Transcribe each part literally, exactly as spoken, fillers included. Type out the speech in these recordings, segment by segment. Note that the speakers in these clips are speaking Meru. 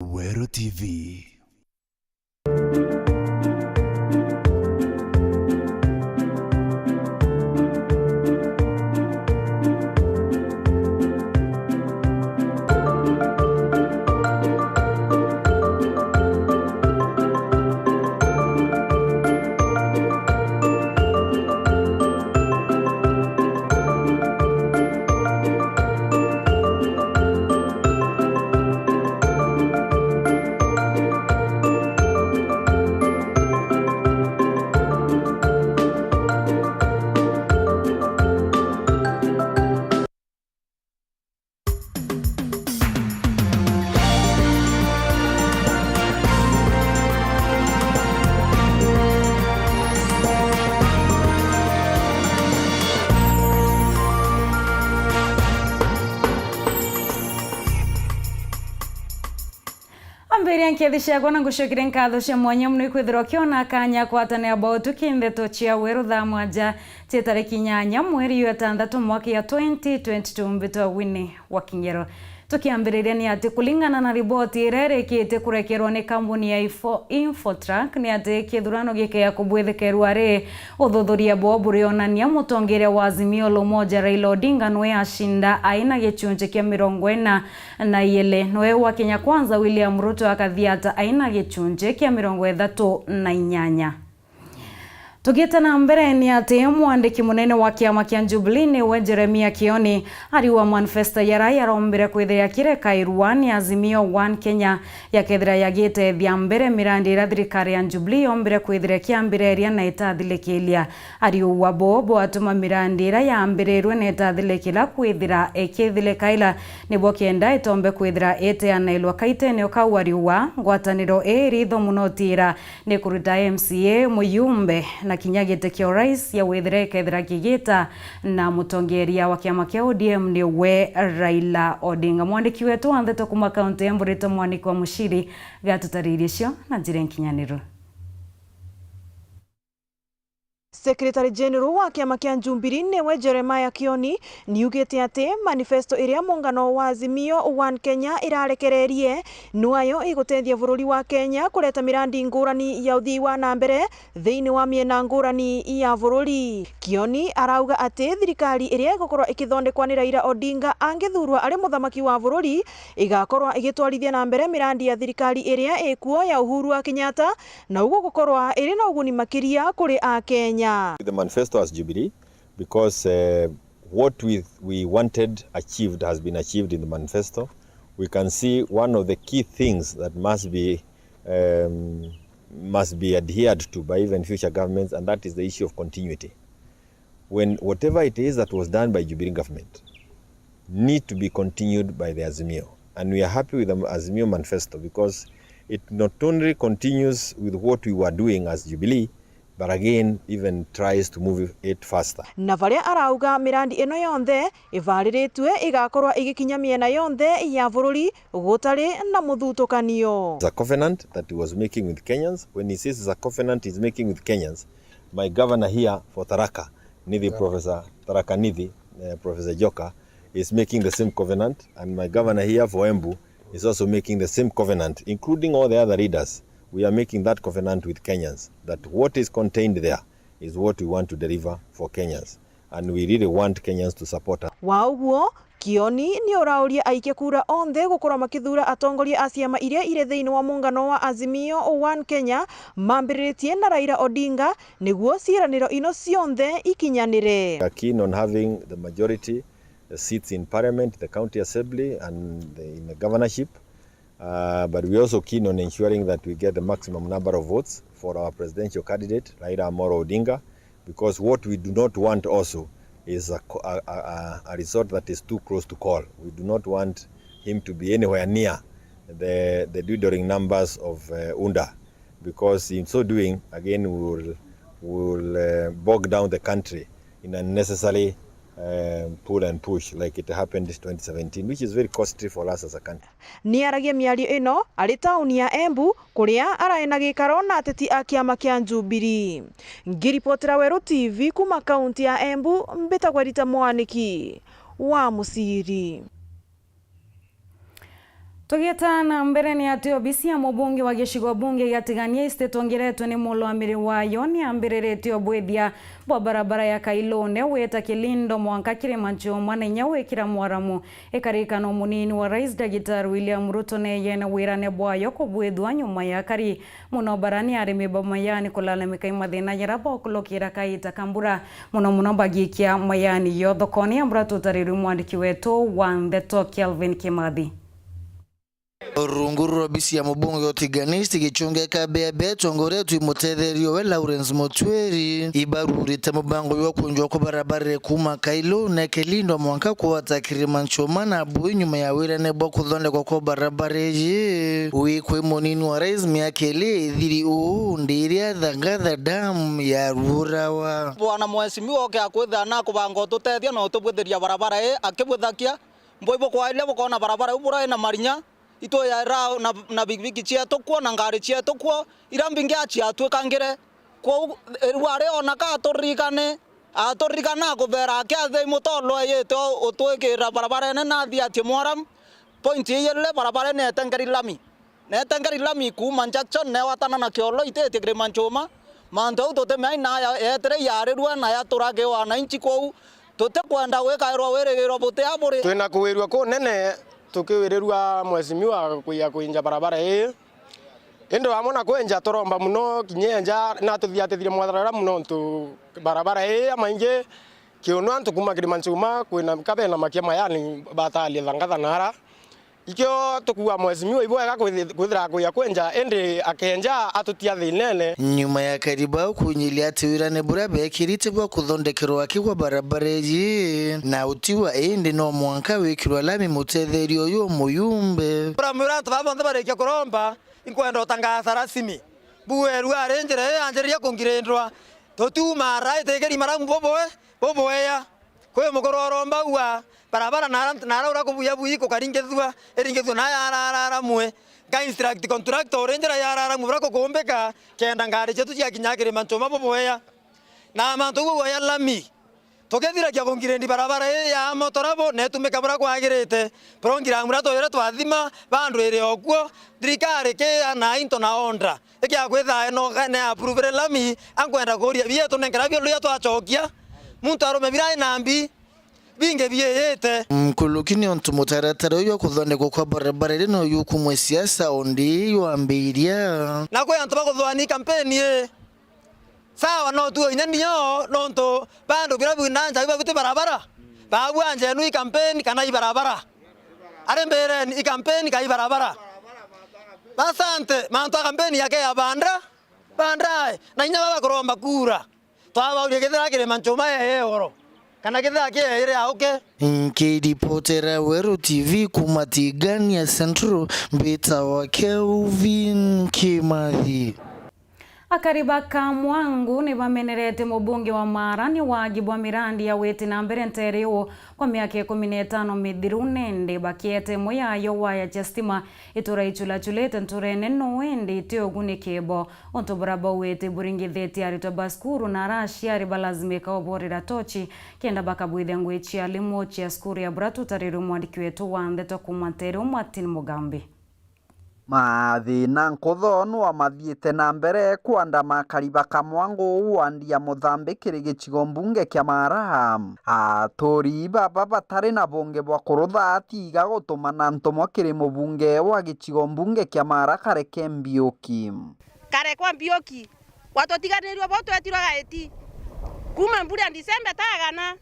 Weru T V. Ambiria nkethi ciakwa na ngucokeria nkatho cia mwanya mono ikwithirwa kiona kanya kwatanira bao tuki ndeto cia weru thaa mwanja cia tariki inyanya mweri wa itantatu mwaka ya twenty twenty-two. Mbitwa Winnie wa Kingero. Tukiambiriria ni ati, kulingana na riboti iria irikite kurekerwa ni kambuni ya Info-, Infotrak, ni ati kithurano gikea kubwithekerwa ri, uthuthuria bwao burionania mutongeria wa Azimio la Umoja Raila Odinga nwe acinda aina gicunji kia mirongo ina na iili. Nwe wa Kenya Kwanza William Ruto akathiata aina gicunji kia mirongo ithatu na inyanya. Tugiite na mbere, ni ati mwandiki munene wa kiama kia Jubilee niwe Jeremia Kioni ariuga manifesto yara yarombire kwithira yakirekairua ni Azimio One Kenya yakethira yagitethia mbere mirandi iria thirikari ya Jubilee yombire kwithira ikiambiriria na itathilikiria. Ariuga bo bwatuma mirandi iria yaambirirwe na itathilika kwithira ikithilikaira, nibo kenda itombe kwithira iteanairwa kaitenio kau. Ariuga ngwataniro ii iritho mono tiira ni kuruta M C A, muyumbe na kinya giti kia urais ya withira ikethira kigita na mutongeria wa kiama kia O D M niwe Raila Odinga. Mwandiki wetu wa ndeto kuuma kaunti ya Embu ritwa Mwaniki wa Muciri gatutaririe cio na njira nkinyaniru. Secretary General wa kiama kia Jubilee niwe Jeremiah Kioni niugite ati manifesto iria muungano wa Azimio One Kenya irarekererie nwayo igutethia bururi wa Kenya kureta mirandi ngurani ya uthii wa na mbere thiini wa miena ngurani ya bururi. Kioni arauga ati thirikari iria igukorwa ikithondekwa ni Raila Odinga angithurwa ari muthamaki wa bururi igakorwa igitwarithia na mbere mirandi ya thirikari iria ikuo ya Uhuru wa Kenyatta, na uguo gukorwa iri na uguni makiria kuri Akenya. The manifesto as Jubilee, because, uh, what we, we wanted achieved has been achieved in the manifesto. We can see one of the key things that must be, um, must be adhered to by even future governments, and that is the issue of continuity. When whatever it is that was done by Jubilee government need to be continued by the Azimio. And we are happy with the Azimio manifesto because it not only continues with what we were doing as Jubilee, but again even tries to move it faster. Na varia arauga mirandi ino yonthe ivariritue igakorwa igikinya miena yonthe ya bururi gutari na muthutukanio. It's a covenant that he was making with Kenyans. When he says it's a covenant he's making with Kenyans, my governor here for Tharaka Nithi, Professor Tharaka Nithi, uh, Professor Joka, is making the same covenant, and my governor here for Embu is also making the same covenant, including all the other leaders. We are making that covenant with Kenyans, that what is contained there is what we want to deliver for Kenyans, and we really want Kenyans to support us. Wa uguo, Kioni ni urauria aikia kura onthe gukorwa makithuura atongoria a ciama iria iri thiini wa muungano wa Azimio One Kenya, mambiriritie na Raila Odinga, niguo ciiraniro ino cionthe ikinyanire. We are keen on having the majority, the seats in parliament, the county assembly, and the, in the governorship. Uh, but we are also keen on ensuring that we get the maximum number of votes for our presidential candidate, Raila Amolo Odinga, because what we do not want also is a co-, a, a, a, a result that is too close to call. We do not want him to be anywhere near the, the dwindling numbers of, uh, UNDA, because in so doing, again, we will, we will, uh, bog down the country in unnecessary, um, pull and push like it happened twenty seventeen, which is very costly for us as a country. Ni aragia miario ino ari tauni ya Embu, kuria arai na gikaro na ateti a kiama kia Jubilee. Ngiripotera Weru T V kuuma kaunti ya Embu, mbitagwa Rita Mwaniki wa Muciri. Tugieta na mbere, ni ati obisi ya mubunge wa gicigo bunge gia Tigania East itongeretwe ni murungamiri wayo ni ambiriritie ubwithia bwa barabara ya Kailune wita Kilindo mwanka Kirimanchuma na inya wikira mwaramu ikarikana. Munini wa rais Dagitari William Ruto neyene wirane bwayo kubwithua nyuma ya akari mono bara ni arimi ba mayani kulalamika i mathina jaria bakulukira kaita ka mbura, mono mono bagiikia mayani yo thokoni. Ambura tutarirwe mwandiki wetu wa ndeto Kelvin Kimathi. Rungu rwa obisi ya mubunge wa Tigania East, gichunge ka Bea Bea tongoretwe i mutetheria we Lawrence Mutwiri, ibarurite mubango jwa kunjwa kwa barabara kuuma Kailune Kilindo mwanka kwata Kirimanchuma na Bui nyuma ya wirane bwa kuthondekwa kwa barabara iji. Wi kwi munini wa rais miaka ili ithiri uu, ndiria thangatha dam ya Rurawa. Bwana mheshimiwa oke akwithira na kubanga ututethia na utubwithiria barabara ii, akibwithakia mbui bukwaile bukoona barabara iu burai na marinya, itwiyaira na, na bikibiki cietu kuo na ngari cietu kuo, iria mbingi aciatwikangire. Kwou, e, riu ari ona ka aturirikane, aturirikana akuthera akiathei mutolo eyite utwikira barabarene na athiatie mwaram. Point iyirire barabarene etengeri lami. Netengeri lami kuuma junction newatana na Kiolo ititie Kirimanchuma. Mantu au tutimea na ya, yetire yarirwe na yatura ki wananchi kwou. Tutikwenda gwikairwa wirigiro butia buri. Twina kuwirua kunene tukiwirirua mheshimiwa kuya kwinja barabara ii. Indi wamwe na kwenja, turomba mono kinya enja, na tuthiatithire mwatharara mono, nontu barabara ii ya maingi kiunu antu kuuma Kirimanchuma kwina kabena makia mayani batalie thangatha nara. Ikio tukuuga mheshimiwa ibwega kwithi-, kwithira kuya kwenja, indi akenja atutia thinene. Nyuma ya akari bau kunyilia ati wirane buria bekirite bwa kuthondekerwa aki kwa barabara iji na utiwa, indi no mwanka wikirwa lami mutetheria uyu muyumbe. Turamwira antu baa bonthe barikia kuromba, inkwenda utangaza rasmi. Buerua ari njira ii yanjiriria kungirindwa. Tutiuma ara itikiri maramu bubwe, bubwea. Kwi mukuru uromba ua barabara nara, nara uria kubuya bui kukaringithua, iringithua na yararara mwe. Nka instruct contractor uri njira yarara mwe uria kukumbika, kenda ngari cietu ciakinya Kirimanchuma bubwea. Na mantu uguo ya lami, tukithiragia kungirendi barabara ii ya motorabu netumika buria kwagirite. Program uria twire twathima, bandu iri okuo, thirikari kia na into na order. Ikiakwithae no ne approve lami, ankwenda kuria bietu nenkera bio luya twachokia. Muntu arume bira ina mbi, bingi biiyite. Nkuruki ni untu mutaratara uyu wa kuthondekwa kwa barabara iri no yukumwe siasa undi yambiria. Na kwi antu bakuthwania kampeni ii. Sawa, no tuo inya nio, nontu bandu bira bwina nja bibabuti barabara. Babu anja enu i kampeni kana i barabara. Ari mbireni i kampeni ka i barabara. Basante, mantu a kampeni yake ya banda, bandae, na inya baba kuromba kura. Twabauria kethira Kirimanchuma yeye oro, kana kethira kieye iri auke. Nkiripotera Weru T V kuuma Tigania Central, mbitawa Kelvin Kimathi. Akari ba Kamwangu ni bamenerete mubunge wa Maara ni wagi bwa mirandi ya witi na mbere nteere uu kwa miaka ikumi na itano mithiru, nende bakiete imwe yayo waya cia stima itura ichulachulite nturene no indi iti uguni kibo. Untu buria bauite buringithitie aritwa ba cukuru na ara aciari balazimika uborera tochi kenda bakabwithia ngui cia alimu cia cukuru ya bura tutarirwe mwandiki wetu wa ndeto kuuma nteere uu Martin Mugambi. Mathina nkutho nwamathiite na mbere kwandama akari ba Kamwangu wandi ya Muthambi kiri gicigo mbunge kia Maara. Aturi baba batari na bunge bwa kurutha atiga gutumana ntumwa kiri mubunge wa gicigo mbunge kia Maara Kareke Mbiuki. Karekwa Mbiuki, watutiganirirwe bo twetirwe gaiti. Kuuma mbura ya Disemba itagana,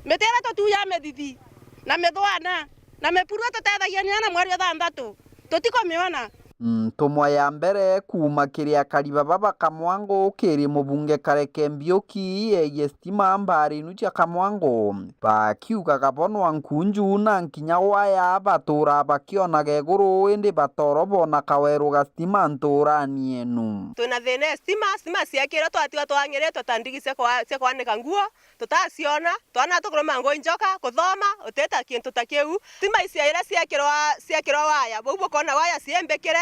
miti iria tutuujaga mithithi, na mithwana, na mipuru itutethagia ninya na mweri wa thanthatu, tutikumiona. Ntumwa ya mbere kuuma kiri akari baba ba Kamwangu kiri mubunge Kareke Mbiuki yegie stima mbaarinu cia Kamwangu, bakiugaga bo nwa nkunju na nkinya waya batuura bakionaga iguru, indi batooro boona kaweru ga stima ntuurani yenu. Twina thina ya stima, stima ciakirwe twatiga twangiritwe ta ndigi cia kwa-, cia kwanika nguo, tutaciona, twana tukuruma ngui njoka, kuthoma, utita kintu ta kiu. Stima ici iria ciekirwa, ciekirwa waya, bau bukoona waya ciembikire,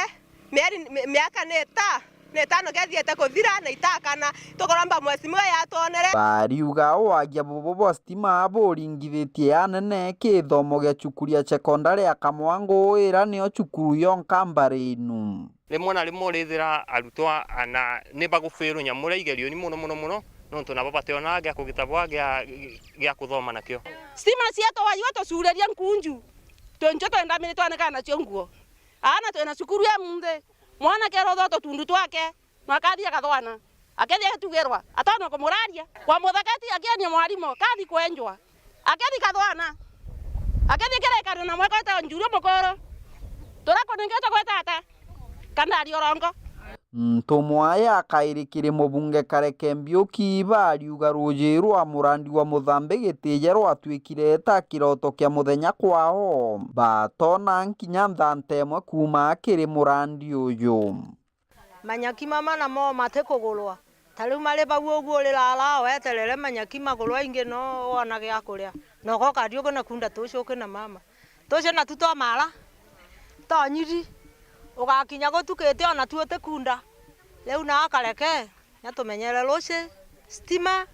mieri, mi-, miaka ni ta, Ni itano kethiete kuthira na itakana, tukuromba mheshimiwa yatwonere. Bariuga wagia bubu bwa stima buringithitie anene kithomo gia cukuru ya sekondari ya Kamwangu, ira nio cukuru yonka mbari inu. Rimwe na rimwe urithira arutwa ana ni bagufirwo nyamu iria igerioni mono mono mono, nontu nabo bationaga gia kugita bwa gia, gia kuthoma nakio. Stima cietu wajua tucuriria nkunju, twencho twendamire twanekana nacio nguo. Aana twina cukuru ya munthi, mwana kerotha tutundu twake, na akathi akathwana. Akethi agitugirwa, atona kumuraria. Kwa muthakati akiania mwarimu, kathi kwenjwa. Akethi kathwana. Akethi kirikana na mweka wetagwa Njuri Mukuru. Turakuningite gwe tata, kana ari urongo? Ntumwa ya kairi kiri mubunge Kareke Mbiuki bariuga ruuji rwa murandi wa Muthambi gitije rwatwikire ta kiroto kia muthenya kwao. Batona nkinya nthanta imwe kuuma kiri murandi uyu. Manyaki mama namo matikugurwa. Ta riu mari bau uguo uri rara weterere manyaki magurwa ingi no wona gia kuria. Na ugoka riugu na kunda tucuki na mama. Tucio natu twa mara. Tonyiri. Ugakinya gutukite ona tu utikunda. Riu na akareke, nya tumenyere ruci, stima,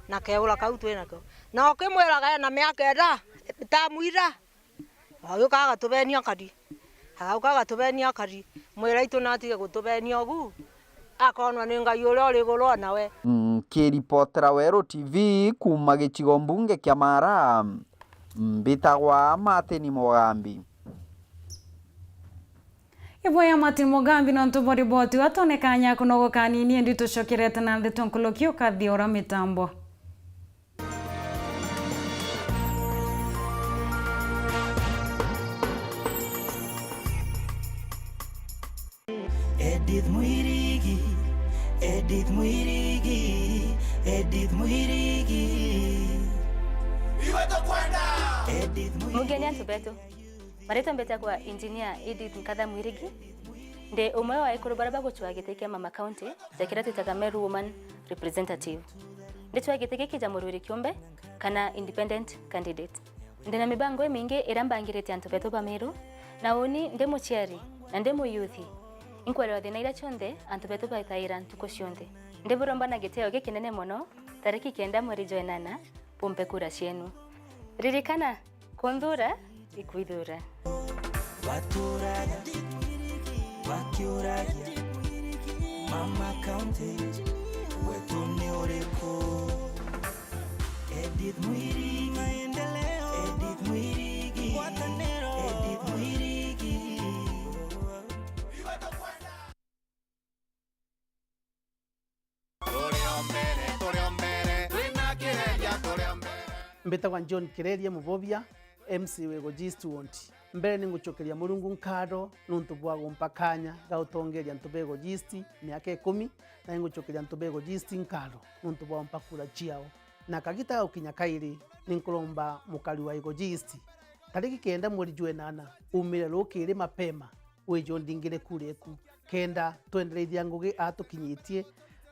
na keura kau twinakio. Na ukimwiraga ena miaka enda, tamwira. Agauka agatubenia akari. Agauka agatubenia akari. Mwira itu natige gutubenia ugu. Akonwa ni Ngai uria uri iguru o nawe. Nkiripotera Weru T V kuuma gicigo mbunge kia Mara, mbitagwa Martin Mugambi. Iboya Martin Mugambi nontu bwa riboti. Atone kanya kunogoka anini, indi tucokerete na ndeto nkuluki ukathiura mitambo. Edith Mwirigi, Edith Mwirigi, Edith Mwirigi. Iwe tukwenda. Edith Mwirigi. Mugeni antu betu. Maritwa mbetagwa Engineer Edith Nkatha Mwirigi. Ndi umwe wa ekuru baria bagucwaa giti kia Mama County, ja kiria twitaga Meru Woman Representative. Ndicwaa giti giki ja murwiri kiumbe, kana independent candidate. Ndi na mibango imingi iria mbangirite antu betu ba Meru, na uni ndi muciari, na ndi muyuthi. Inkwererwa thina iria cionthe antu betu baithaira ntuku cionthe. Ndiburomba na gitio gikinene mono, tariki kenda mweri jwa enana, bumpe kura cienu. Ririkana, Kunthura, ikwithura. Baturaga, bakiuragia, Mama County, wetu ni uriku? Edith Mwirigi, maendeleo. Edith Mwirigi, ngwataniro. Edith Mwirigi. Turi o mbere, turi o mbere, twina Kireria, turi o mbere. Mbitagwa John Kireria Mubobia, M C wa Igoji East Ward. Mbere ni ngucokeria Murungu nkatho nuntu bwa gumpa kanya ga gutongeria antu ba Igoji East miaka ikumi, na ni ngucokeria antu ba Igoji East nkatho nuntu bwa gumpa kura ciao. Na kagita ga gukinya kairi, ni nkuromba mukari wa Igoji East, tariki kenda mweri jwa enana, umire rukiri mapema, wije undingire kura eku, kenda twendereithia ngugi atukinyitie,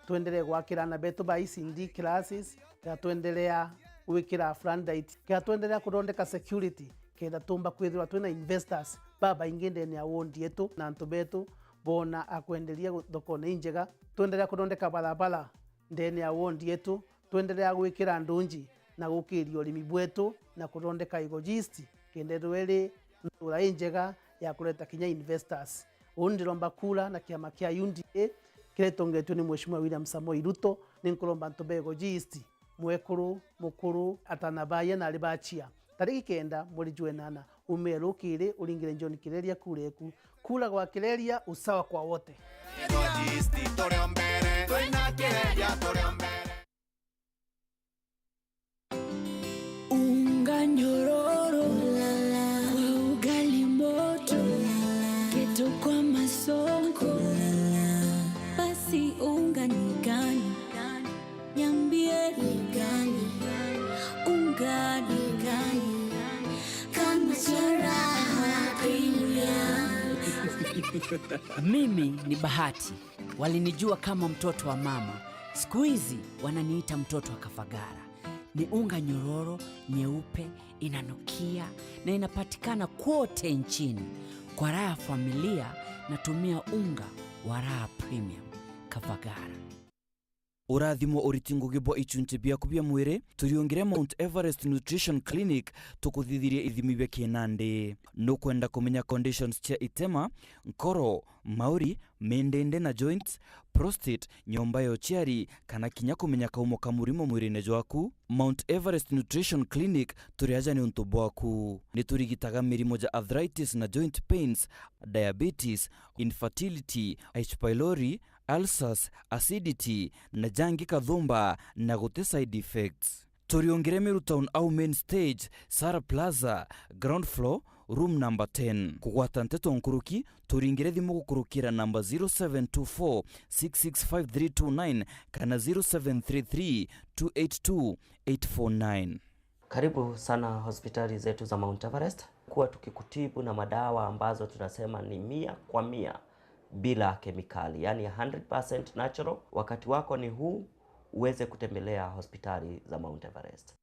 twenderee gwakira aana betu ba E C D classes, kenda twenderea gwikira floodlight, kenda twenderea kuthondeka security, kenda tumba kwithirwa twina investors babaingi ndene ya ward yetu, na antu betu boona akwenderia gu-, thokone injega, twenderea kuthondeka barabara ndene ya ward yetu, twenderea gwikira ndunji na gukiria urimi bwetu na kuthondeka Igoji East, kenda ithirwe iri ntura injega ya kureta kinya investors. Uu ndiromba kura na kiama kia U D A kiria gitongetue ni Mheshimiwa William Samoei Ruto. Ni nkuromba antu ba Igoji East, mwekuru, mukuru, atana baaya na ari bachia, tariki kenda mweri jwa enana, umire rukiri uringire John Kireria kura eku. Kura kwa Kireria, usawa kwa wote. Igoji East turi o mbere, twina Kireria turi o mbere. Unga nyororo kwa ugali moto, kitu kwa masonko, basi unga ni gani? Niambie ni gani? Unga ni gani? Kama Charaha Premium. Mimi ni Bahati. Walinijua kama mtoto wa mama. Siku hizi wananiita mtoto wa Kafagara. Ni unga nyororo, nyeupe, inanukia na inapatikana kwote nchini. Kwa raha ya familia, natumia unga wa Raha Premium. Tafakara. Urathimwo uriti ngugi bwa ichunchi biaku bia mwiri, turiungire Mount Everest Nutrition Clinic tukuthithirie ithimi bia kinandi. Nukwenda kumenya conditions cia itema, nkoro, mauri, mindindi na joints, prostate, nyomba ya uciari, kana kinya kumenya kaumo ka murimo mwirine jwaku? Mount Everest Nutrition Clinic turi aja niuntu bwaku. Niturigitaga mirimo ja arthritis na joint pains, diabetes, infertility, H. pylori, ulcers, acidity, na jangi kathumba, na guti side effects. Turiungire Meru Town au main stage, Sara Plaza, ground floor, room number ten. Kugwata nteto nkuruki, turingire thimu gukurukira namba zero seven two four six six five three two nine kana zero seven three three two eight two eight four nine. Karibu sana hospitali zetu za Mount Everest. Kuwa tukikutibu na madawa ambazo tunasema ni mia kwa mia bila kemikali, yani hundred percent natural. Wakati wako ni huu, uweze kutembelea hospitali za Mount Everest.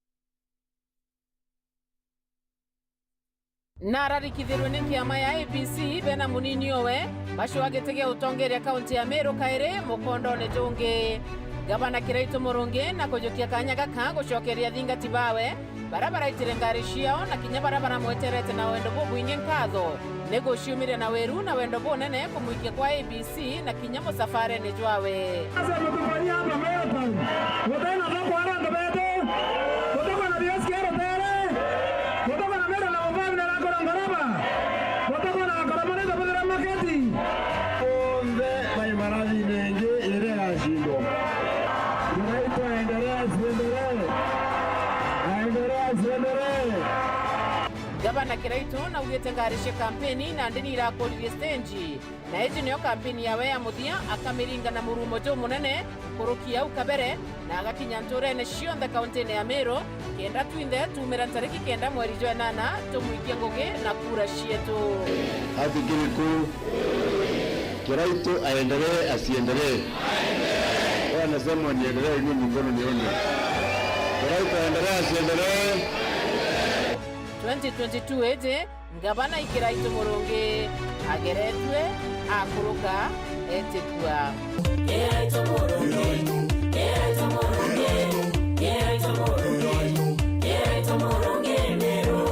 Na ararikithirwe ni kiama ya A B C bena munini owe bacwaa giti gia utongeria kaunti ya Meru kairi mukondone jungi. Gavana Kiraitu Murungi na kujukia kanya gaka gucokeria athingati bawe, baria baraitire ngari ciao na kinya baria baramweterete na wendo bubwingi nkatho, ni guciumiria na wiru na wendo bunene kumwikia kwa A B C na kinya musafarene jwawe. Sasa mtufanyia hapa Meru Town. Gutena thoko ara antu betu. Gutuko na B S K rutere. Gutuko na Meru na Mubani na Rakora Ngoraba. Gutuko na Akora Murito Buthira Maketi. Onthe bai marathine ingi iria yacindwa. Muraitwa endelee, asiendelee. Aendelee, asiendelee. Gavana Kiraitu naugite ngari cia kampeni nandi nirakuririe stage, na iji niyo kampeni yawe ya muthia, akamiringa na murumo jumunene nkuruki au kabere, na agakinya nturene cionthe kauntine ya Meru, kenda twinthe tuumira ntariki kenda mweri jwa enana tumwikie ngugi na kura cietu. Afikiri kuu. Kiraitu aendelee, asiendelee? Wewe anasema niendelee, inua mikono nione. Kiraitu aendelee, asiendelee? Twenty twenty-two iji, ngavana i Kiraitu Murungi ageretue, akuruka, etikua. Kiraitu Murungi, Kiraitu Murungi, Kiraitu Murungi, Kiraitu Murungi, Meru.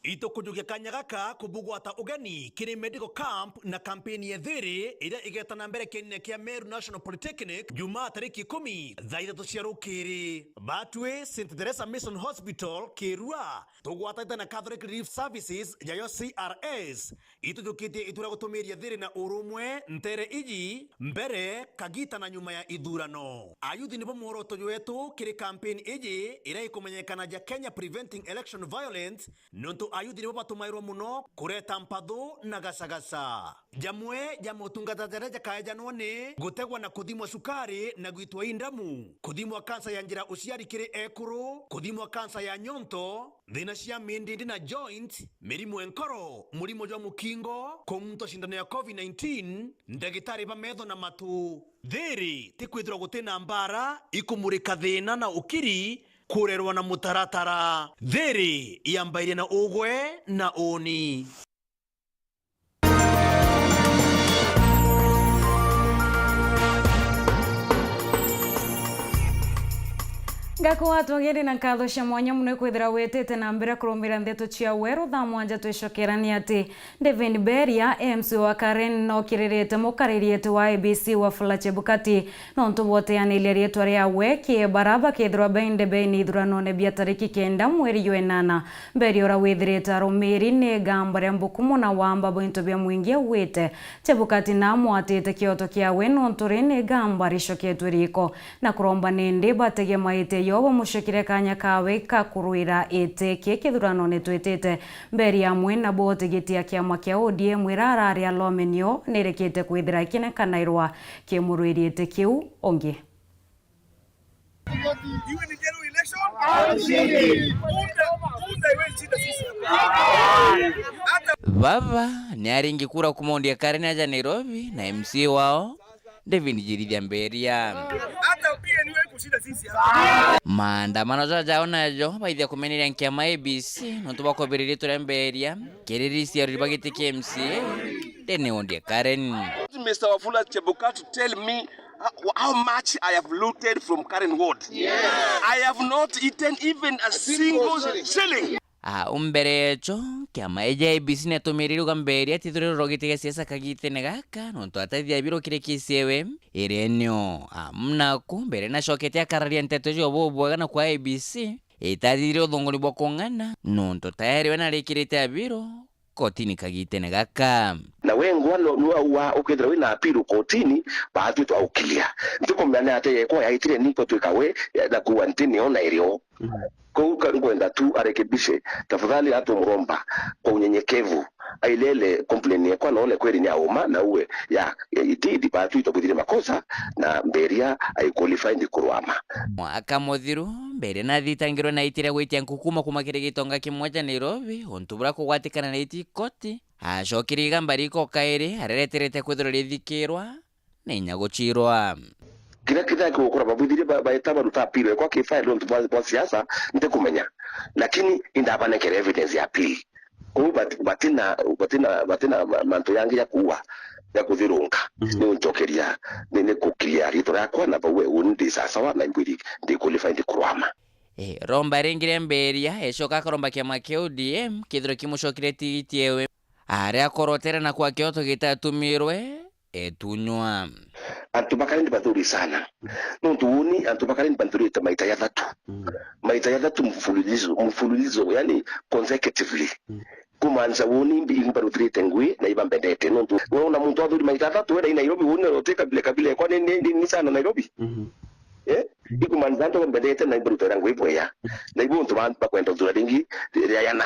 Itukujukia kanya gaka kubugwata ugeni kiri medical camp na kampeni ya Thiri iria igeta na mbere kienine kia Meru National Polytechnic, Jumaa tariki ikumi, thaa ithatu cia rukiri. Batwi Saint Teresa Mission Hospital, Kirua, tugwatanite na Catholic Relief Services, yayo C R S, itujukitie itura gutumiria Thiri na urumwe ntere iji, mbere, kagita na nyuma ya ithurano. Ayuthi nibo mworoto jwetu kiri kampeni iji iria ikumenyekanaja Kenya Preventing Election Violence, nontu ayuthi nibo batumairwa muno kureta mpathu na gacagaca. Jamwe ja motungata jaria jakaejanwa ni gutegwa na kuthimwa cukari na gwitwa indamu, kuthimwa kansa ya njira uciari kiri ekuru, kuthimwa kansa ya nyonto, thina cia mindindi na joint, mirimo e nkoro, murimo jwa mukingo, kumuntwa cindano ya covid nineteen, ndagitari ba metho na matu. Thiri ti kwithirwa guti na mbara ikumurika thina na ukiri kurerwa na mutaratara. Thiri yambairie na ugwe na uuni. Ngakwa twagire na nkatho cia mwanya muno ikwithira witite na mbere kurumira ndeto cia weru thaa mwanja. Twicokerani ati David Mberia, M C wa Karen, nokiririte mukaririete wa A B C Wafula Chebukati nontu bwoteaniria riitwa riawe kiri bara bakethirwa baindebeni ithuranone bia tariki kenda mweri jwa enana. Mberia uria withirite arumiri ni igamba ria mbukumu na wamba bwa into bia mwingi augite Chebukati namwatite kioto kiawe nontu ri ni igamba ricoketwe riiko na kuromba nindi batege maitia yo bamucokire kanya kawe ka kurwira iti ki kithuranone twitite. Mberia amwe nabo utigitia kiama kia O D M iria arari alomenio nirekite kwithira ikinekanairwa kimurwiri iti kiu ungi. Iwe ni general election. Punda, punda iwe shida sisi. Hata baba ni aringi kura kuuma Mount Karen aja Nairobi na M C wao David Njirithia Mberia. Hata pia niwe Maandamano jaja o najo baithia kumeneria nkiama A B C nontu bwa kubiriria turia mberia kiriri cia aruri ba giti kia M C A, Ndene Ward ya Karen. Mister Wafula Chebukati to tell me how, how much I have looted from Karen Ward. I have not eaten even a single shilling. A, u mbere echo, kiama eja A B C netumirire uga mberia tithuri rurogite gia siasa kagitene gaka, nontu atathia biro kiri kisi ewe, iri eneo. A, mnaku, mbere nacokete akararia nteto icio bubwega na kwa A B C, itathithire uthunguni bwa kung'ana, nontu tayari we narikirite abiro kotini kagitene gaka. Na wengwa no, no aua ukethira wina appeal kotini, baatwi twaukilia. Ntikumenya ni atia yekwa yaitire ni kotwika we, na kuwa nti nio na irio. Kou ka nkwenda tu arekebishe, tafadhali atumuromba kwa unyenyekevu, ailele complain yekwa na ole kweli ni auma na uwe ya, ya itidi baatwi twabwithire makosa na mberia aiqualify ndi kurwama. Mwaka muthiru, mbere nathitangirwe na itiria gwitia nkuku kuma kuma kiri gitonga kimwe ja Nairobi, untu buria kugwatikana na iti koti, acokire igamba riko kairi, arereterete kwithirwa rithikirwa, na inya guchirwa. Kiria kithaki gukura babwithirie ba-, baeta baruta appeal ekwa ki file nontu bwa, bwa siasa, ntikumenya. Lakini indabanekera evidence ya appeal. Kou bat-, batina, batina, batina ma-, mantu yangi ya kuua, ya kuthirunga. Ni uncokeria, ni, ni kukiria ritwa riakwa na bau uni ndi sasawa na imbwiri ndi qualified kurwama. Eh, romba ringi ria mberia, ecoka akaromba kiama kia O D M, kithirwa kimucokire tigiti ewe. Aria akorotere na kwa kioto gitatumirwe, etunywa. Antu ba Karen ni bathuri sana. Nontu uni antu ba Karen ni banthurite maita ya thatu. Maita ya thatu mfululizo, mfululizo, yani consecutively. Kumanza uni imbi-, imbaruthirite ngui na ibambendete. Nontu we una muntu athuri maita ya thatu, wenda i Nairobi, uni uti kabila, kabila ekwa ni, ni, ni, ni sana Nairobi. Eh? Ikumanza antu bambendete na imbarutira ngui bweya. Na ibu untu bantu bakwenda uthura ringi riayana.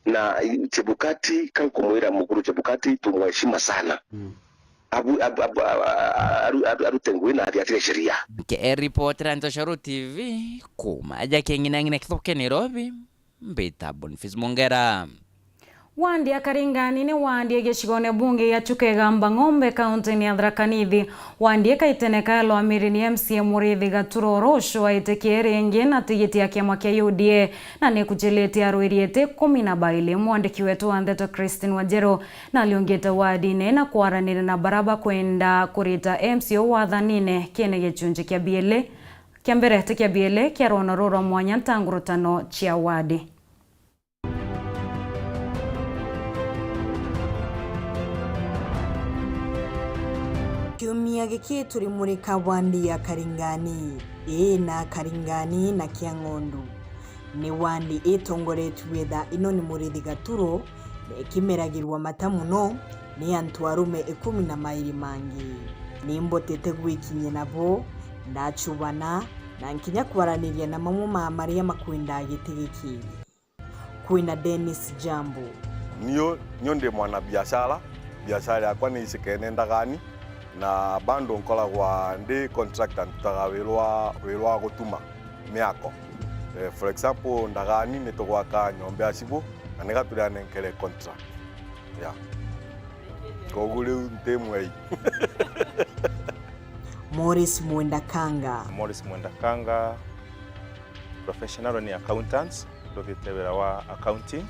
Na, i-, Chebukati, kankumwira mukuru Chebukati, tumweshima sana. Abu-, abu-, abu-, a-, a-, aru-, aru-, arute ngui na athiatire sheria. Nkiripotera Ntoshoro T V, kuma aja king'inang'ina kithuke Nairobi, mbita Boniface Mongera. Wandi ya Karingani ni wandi ya gicigone bunge ya Chuka Igamba Ng'ombe, kaunti-ini ya Tharaka Nithi. Wandi ikaiteneka ya lwamiri ni M C A Muriithi Gatura Orocho aitikie ringi na tigiti ya kiama kia U D A. Na nikujilite arwiri iti kumi na baili. Mwandiki wetu wa ndeto Christine Wanjiru naliungite wadine na kwaraniria na bara bakwenda kurita M C A wathanine. Kii ni gichunji kia biili, kia mbere ti kia biili kia rwono ruu rwa mwanya ntangurutano cia wadi. Kiumia giki turi muri ka wandi ya Karingani, ii na Karingani na Kiang'ondu. Ni wandi itongoretue thaa ino ni Muriithi Gaturo, na ikimeragirwa mata mono ni antu arume ikumi na mairi mangi. Ni mbotete gwikinyia nabo, ndachubana, na nkinya kwaraniria na mamwe ma maria makwendaa giti giki. Kwina Dennis Jambo. Niu, niu ndi mwana biashara, biashara yakwa ni icikene ndagani, na bado nkoragwa ndi contractor, ndutaga wira wa, wira wa gutuma miako. Eh, for example, ndagani ni tugwaka nyomba ya cibu, na niga turianenkere contract. Yeah. Koguo riu nti mwei. Morris Mwenda Kanga. Morris Mwenda Kanga, professional ni accountants, nduthite wira wa accounting.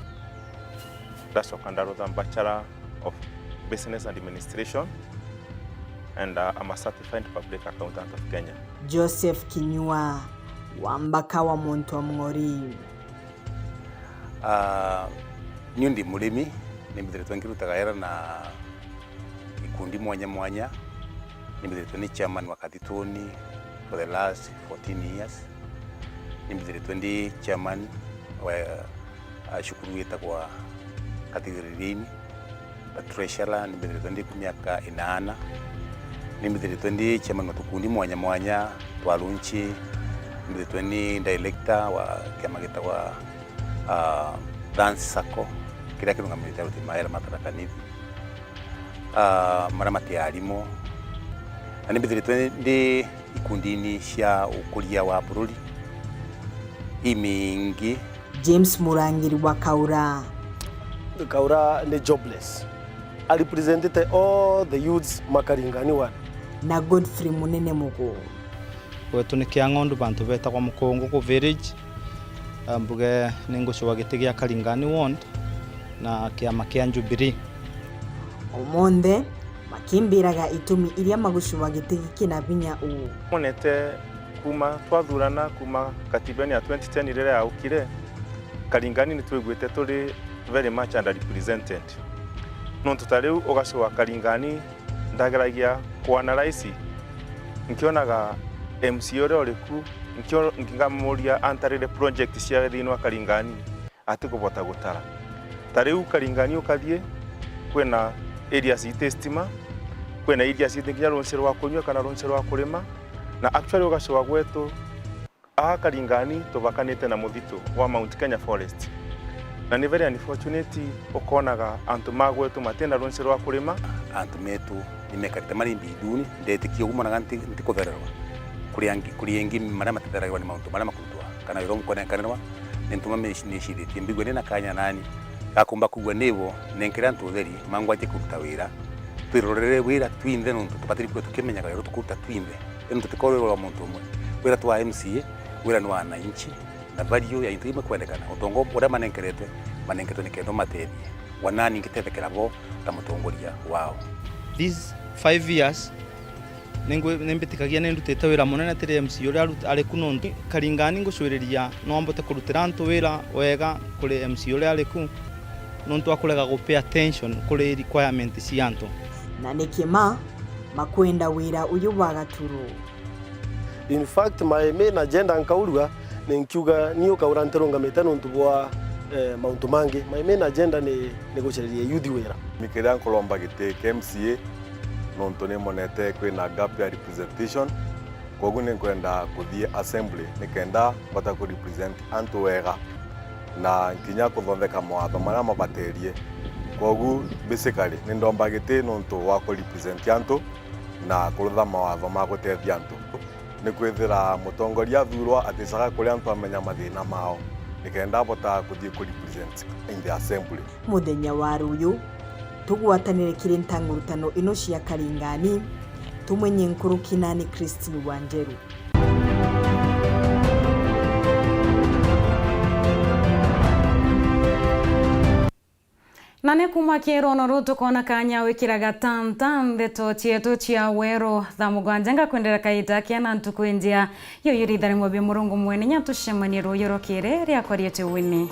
Ndacoka ndarutha Bachelor of Business Administration, and, uh, I'm a certified public accountant of Kenya. Joseph Kinyua, wa Mbaka wa Muntu wa Mng'ori. Ah, niu ndi murimi, nimbithiritwe nkirutaga wira na ikundi mwanya mwanya. Nimbithiritwe ni chairman wa Kathituni for the last fourteen years. Nimbithiritwe ndi chairman wa, ah, cukuru witagwa Kathigiririni. Ta treasurer, nimbithiritwe ndi ku miaka inana. Nimbithiritwe ndi chairman wa tukundi mwanya mwanya twa lunchi. Nimbithiritwe ni director wa kiama gitagwa, ah, Dance Sacco, kiria kirungamirite aruti mawira ma Tharaka Nithi, ah, maria mati arimu. Na nimbithiritwe ndi ikundini cia ukuria wa bururi imingi. James Murangiri wa Kaura. Kaura ni jobless. I represented all the youths Makaringani one. Na Godfrey Munene Mugo. Gwetu ni Kiang'ondu, bantu betagwa Mukungugu village. Ah, mbuge ni ngucua giti gia Karingani ward na kiama kia Jubilee. O monthe makimbiraga itumi iria magucua giti giki na vinya uu. Monete kuma twathurana kuma katibeni ya twenty ten riria yaukire, Karingani ni twiguite turi very much underrepresented. Nontu ta riu ugacua Karingani ndageragia ku analyze, nkionaga M C A uria uri ku, nkio-, nkamuria antarire project cia thiini wa Karingani, atikubota gutara. Ta riu Karingani ukathie, kwina areas iti stima, kwina areas iti nginya runsi rwa kunyua kana runsi rwa kurima, na actually ugacua gwetu, aa Karingani tubakanite na muthitu wa Mount Kenya Forest. Na ni very unfortunate ukonaga antu ma gwetu matina runsi rwa kurima. Antu metu ni mekarite mari mbinduni, ndetikia ugu monaga nti-, ntikuthererwa. Kuri angi, kuri engi maria matetheragirwa ni mauntu maria makurutwa, kana wira umwe kwenenkanirwa, ni ntuma me-, nicirithitie mbigua ni na kanya nani, gakumba kugua nibo nenkere antu utheri, mangwatie kuruta wira. Twirorere wira twinthe nontu tubatiri kwithirwa tukimenyaga wira tukuruta twinthe. Indi tutikorwe wira wa muntu umwe. Wira twa M C A, wira ni wa wananchi, na value ya into imwe kwendekana. Utongo uria manenkeretwe, manenkeretwe nikenda umatethie. Wanani ngitethekera bo ta mutongoria wao. These five years, ningwi-, nimbitikagia nindutite wira munene tiri M C A uria aru-, ari ku nontu Karingani ngucwiriria no mbote kurutira antu wira wega kuri M C A uria ari ku, nontu akurega gu pay attention kuri requirement cia antu. Na ni kima, makwenda wira uyu wa Gaturu. In fact, my main agenda nkaurua, ni nkiuga ni ukaura ntirungamite nontu bwa, eh, mauntu mangi. My main agenda ni, ni gucaria youth wira. Ni kiria nkuromba giti kia M C A, nontu ni monete kwina gap ya representation, kwogu ni nkwenda kuthii assembly nikenda mbota ku represent antu wega na nkinya kuthondeka mawatho maria mabaterie. Kwogu basically ni ndomba giti nontu wa ku represent antu na kurutha mawatho ma gutethia antu. Ni kwithira mutongoria athurwa aticaga kuria antu amenya mathina mao, nikenda abota kuthii ku represent in the assembly. Muthenya wa ruyu, tugwatanire kiri ntangurutano ino cia Karingani, tumenye nkuruki nani Christine Wanjeru. Na ni kuma kirono ruu tukona kanya wikiraga tanta ndeto cietu cia weru thaa mugwanja. Ngakwendera kaita kena ntuku injia. Yo yuri ithari mwe bia Murungu mwene, nya tucemanie ruyu rukiri riakwa rietwe Winnie.